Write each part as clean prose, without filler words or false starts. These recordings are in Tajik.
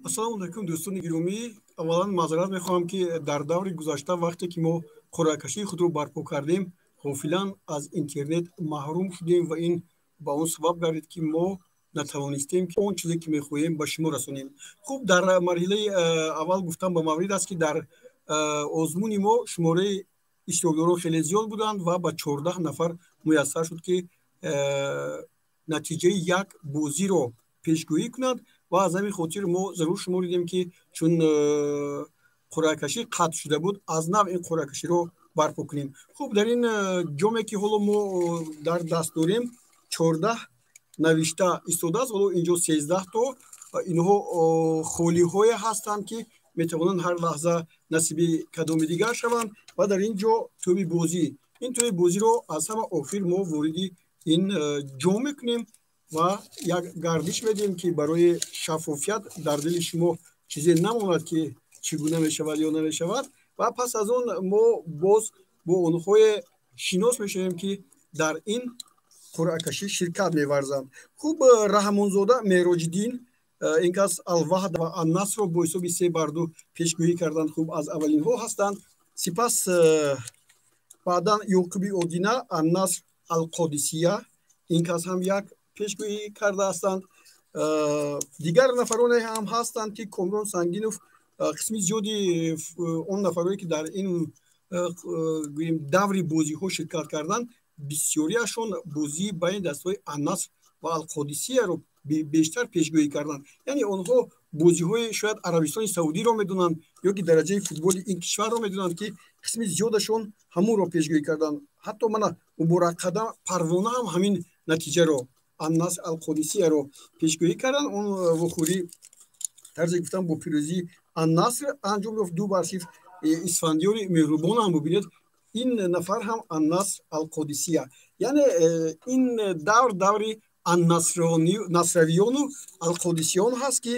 Ассалому алайкум, дӯстони гиромӣ. Аввалан маъзарат мехоҳам, ки дар даври гузашта, вақте ки мо қуръакашии худро барпо кардем, ғофилан аз интернет маҳрум шудем ва ин ба он сабаб гардид, ки мо натавонистем он чизе ки мехоҳем, ба шумо расонем. Хуб, дар марҳилаи аввал гуфтам ба маврид аст, ки дар озмуни мо шумораи иштирокдорон хеле зиёд буданд ва ба 14 нафар муяссар шуд, ки натиҷаи як бозиро пешгӯӣ кунанд ва аз ҳамин хотир мо зарур шуморидем, ки чун қуръакашӣ қатъ шуда буд, аз нав ин қуръакаширо барпо кунем. Хуб, дар ин ҷоме ки ҳоло мо дар даст дорем, 14 навишта истодааст. Ҳоло инҷо 13 то инҳо холиҳое ҳастанд, ки метавонанд ҳар лаҳза насиби кадоми дигар шаванд. Ва дар ин ҷо тӯби бозӣ, ин тӯби бозиро аз ҳама охир мо вориди ин ҷом мекунем ва як гардиш медиҳем, ки барои шаффофият дар дили шумо чизе намонад, ки чӣ гуна мешавад ё намешавад. Ва пас аз он мо боз бо онҳое шинос мешавем, ки дар ин қуръакашӣ ширкат меварзанд. Хуб, Раҳмонзода Мероҷиддин, ин кас Алваҳд ва Аннасрро бо ҳисоби 3-2 пешгӯӣ карданд. Хуб, аз аввалинҳо ҳастанд. Сипас баъдан Ёқуби Одина, Аннаср Алқодисия, ин кас ҳам як пешгӯӣ карда ҳастанд. Дигар нафароне ҳам ҳастанд, ки Комрон Сангинов, қисми зиёди он нафарое ки дар ин гӯем даври бозиҳо ширкат карданд, бисёриашон бозии байни дастаҳои Аннаср ва Алқодисияро бештар пешгӯӣ карданд. Яъне онҳо бозиҳои шояд Арабистони Саудиро медонанд ё ки дараҷаи футболи ин кишварро медонанд, ки қисми зиёдашон ҳамонро пешгӯӣ карданд. Ҳатто мана Муборакқадам Парвона ҳам ҳамин натиҷаро, Аннаср Алқодисияро пешгӯӣ карданд. Он вохӯрӣ, тарзе гуфтам, бо пирӯзии Аннаср анҷом ёфт, 2-0. Исфандиёри Меҳрубон ҳам, бубинед, ин нафар ҳам Аннаср Алқодисия. Яъне ин давр даври аннасравиёну алқодисиён ҳаст, ки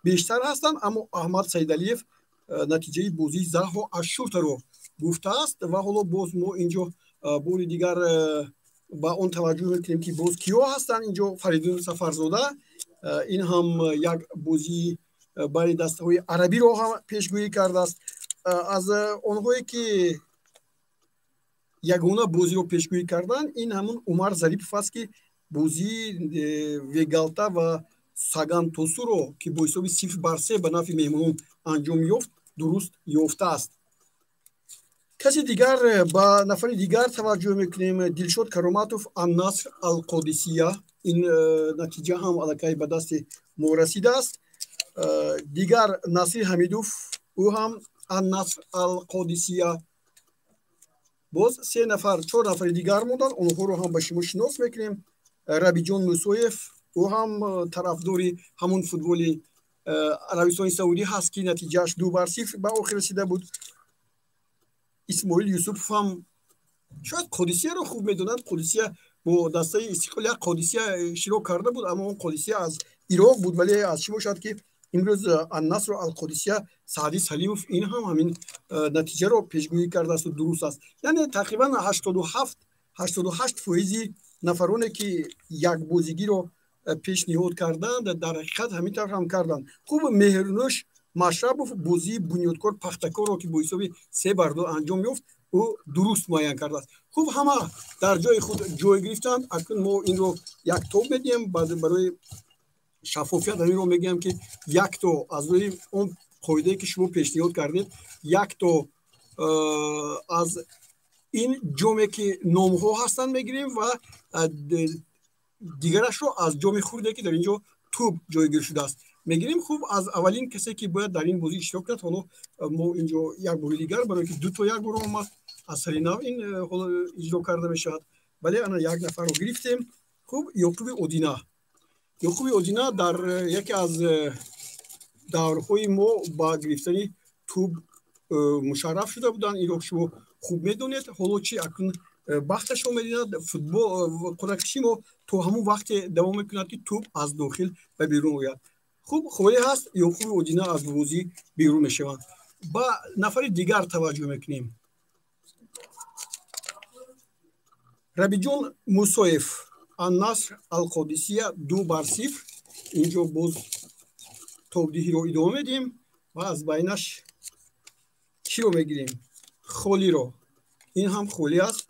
бештар ҳастанд. Аммо Аҳмад Саидалиев натиҷаи бозии Заҳо Ашшуртаро гуфтааст. Ва ҳоло боз мо инҷо бори дигар ба он таваҷҷӯҳ мекунем, ки боз киё ҳастанд инҷо. Фаридун Сафарзода, ин ҳам як бозии байни дастаҳои арабиро ҳам пешгӯӣ кардааст. Аз онҳое ки ягона бозиро пешгӯӣ карданд, ин ҳамун Умар Зарипов аст, ки бозии Вегалта ва Сагантосуро, ки бо ҳисоби 0-3 ба нафъи меҳмонон анҷом ёфт, дуруст ёфтааст. Каси дигар, ба нафари дигар таваҷҷӯҳ мекунем. Дилшод Кароматов, Аннаср Алқодисия, ин натиҷа ҳам аллакай ба дасти мо расидааст. Дигар Насри Ҳамидов, ӯ ҳам Аннаср Алқодисия. Боз се нафар, чор нафари дигар монданд, онҳоро ҳам ба шумо шинос мекунем. Рабиҷон Мусоев, ӯ ҳам тарафдори ҳамон футболи Арабистони Саудӣ ҳаст, ки натиҷааш 2-0 ба охир расида буд. Исмоил Юсупов ҳам шояд Қодисияро хуб медонанд. Қодисия бо дастаи Истиқлол як Қодисия иштирок карда буд, аммо он Қодисия аз Ироқ буд. Вале аз чӣ бошад, ки имрӯз Аннасру Алқодисия, Саъди Салимов, ин ҳам ҳамин натиҷаро пешгӯӣ кардаасту дуруст аст. Яъне тақрибан 87, 88 фоизи нафароне ки якбозигиро пешниҳод карданд, дар ҳақиқат ҳамин тавр ҳам карданд. Хуб, Меҳрнӯш Машрабов бозии Бунёдкор Пахтакорро, ки бо ҳисоби 3-2 анҷом ёфт, ӯ дуруст муайян кардааст. Хуб, ҳама дар ҷои худ ҷой гирифтанд. Акнун мо инро як тоб медиҳем. Барои шаффофият ҳаминро мегӯям, ки як то аз рӯи он қоидае ки шумо пешниҳод кардед, як то аз ин ҷоме ки номҳо ҳастанд мегирем ва дигарашро аз ҷоми хурде, ки дар ин ҷо тӯб ҷойгир шудааст, мегирем. Хуб, аз аввалин касе ки бояд дар ин бозӣ иштирок кунад, ҳоло мо инҷо як бори дигар, барои ки ду то як бор омад, аз сари нав ин ҳоло иҷро карда мешавад. Бале, ана як нафарро гирифтем. Хуб, Ёқуби Одина. Ёқуби Одина дар яке аз даврҳои мо ба гирифтани тӯб мушарраф шуда буданд. Инро шумо хуб медонед. Ҳоло чи, акнун бахташро медиҳад. Футбол, қуръакаши мо то ҳамон вақте давом мекунад, ки тӯб аз дохил ба берун ояд. Хуб, холӣ ҳаст, Ёқуби Одина аз бозӣ берун мешаванд. Ба нафари дигар таваҷҷӯҳ мекунем. Рабиҷон Мусоев, Аннаср Алқодисия, 2-0. Инҷо боз тобдиҳиро идома медиҳем ва аз байнаш чиро мегирем? Холиро. Ин ҳам холӣ аст.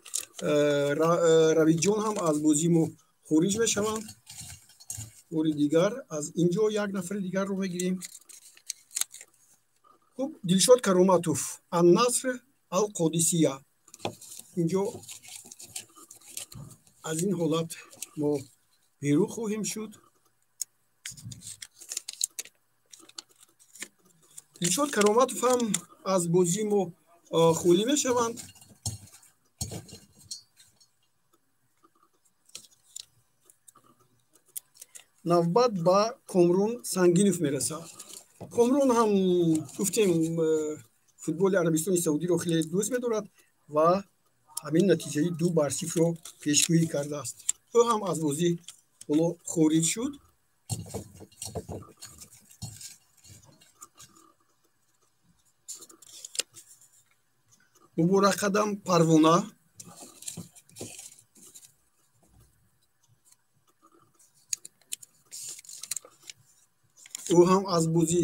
Равиҷон ҳам аз бозии мо хориҷ мешаванд. Бори дигар аз ин ҷо як нафари дигарро мегирем. Хуб, Дилшод Кароматов, Аннаср Алқодисия. Инҷо аз ин ҳолат мо берун хоҳем шуд. Дилшод Кароматов ҳам аз бозии мо холӣ мешаванд. Навбат ба Комрон Сангинов мерасад. Комрон ҳам гуфтем футболи Арабистони Саудиро хеле дӯст медорад ва ҳамин натиҷаи 2-0-ро пешгӯӣ кардааст. Ӯ ҳам аз бозӣ ҳоло хориҷ шуд. Муборакқадам Парвона. Ӯ ҳам аз бозӣ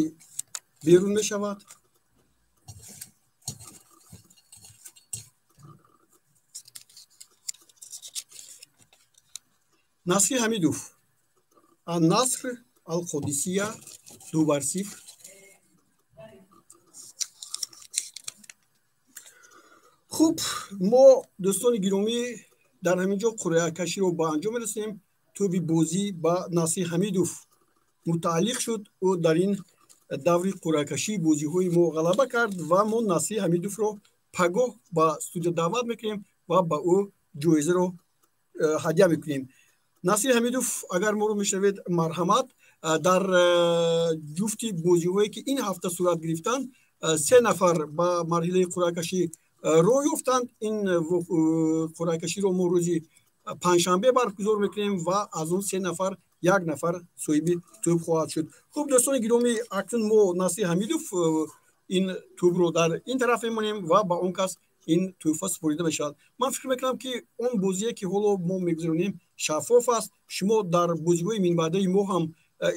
берун мешавад. Насри Ҳамидов, Аннаср Алқодисия, 2-0. Хуб, мо дӯстони гиромӣ дар ҳамин ҷо қуръакаширо ба анҷом мерасонем. Тӯби бозӣ ба Насри Ҳамидов мутааллиқ шуд. Ӯ дар ин даври қуръакашии бозиҳои мо ғалаба кард ва мо Насри Ҳамидовро пагоҳ ба студия даъват мекунем ва ба ӯ ҷоизаро ҳадя мекунем. Насри Ҳамидов, агар моро мешавед, марҳамат. Дар ҷуфти бозиҳое ки ин ҳафта сурат гирифтанд, 3 нафар ба марҳилаи қуръакашӣ роҳ ёфтанд. Ин қуръакаширо мо рӯзи панҷшанбе баргузор мекунем ва аз он 3 нафар як нафар соҳиби тӯб хоҳад шуд. Хуб, дӯстони гиромӣ, акнун мо Насри Ҳамидов ин тӯбро дар ин тараф мемонем ва ба он кас ин тӯҳфа супорида мешавад. Ман фикр мекунам, ки он бозие ки ҳоло мо мегузаронем шаффоф аст. Шумо дар бозиҳои минбаъдаи мо ҳам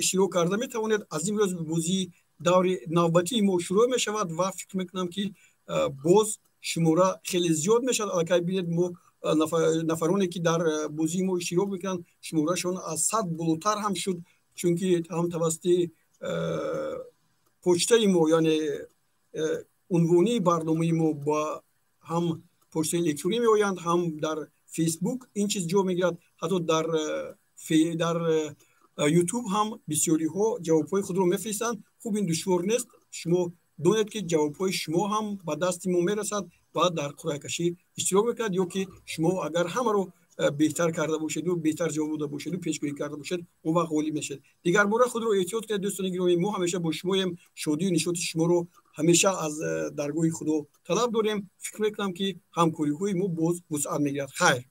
иштирок карда метавонед. Аз имрӯз бозии даври навбатии мо шурӯъ мешавад ва фикр мекунам, ки боз шумора хеле зиёд мешавад. Аллакай бинед, мо нафароне ки дар бозии мо иштирок мекунанд, шуморашон аз 100 болотар ҳам шуд, чунки ҳам тавассути почтаи мо, яъне унвонии барномаи мо ба ҳам почтаи электронӣ меоянд, ҳам дар Фейсбук ин чиз ҷо мегирад, ҳатто дар Ютуб ҳам бисёриҳо ҷавобҳои худро мефиристанд. Хуб, ин душвор нест. Шумо донед, ки ҷавобҳои шумо ҳам ба дасти мо мерасад ва дар қуръакашӣ иштирок мекунад, ё ки шумо агар ҳамаро беҳтар карда бошеду беҳтар ҷавоб дода бошеду пешгӯӣ карда бошед, он вақт ғолиб мешавед. Дигар бора худро эҳтиёт кунед, дӯстони гиромӣ. Мо ҳамеша бо шумоем. Шодию нишоти шуморо ҳамеша аз даргоҳи Худо талаб дорем. Фикр мекунам, ки ҳамкориҳои мо боз вусъат мегирад. Хайр.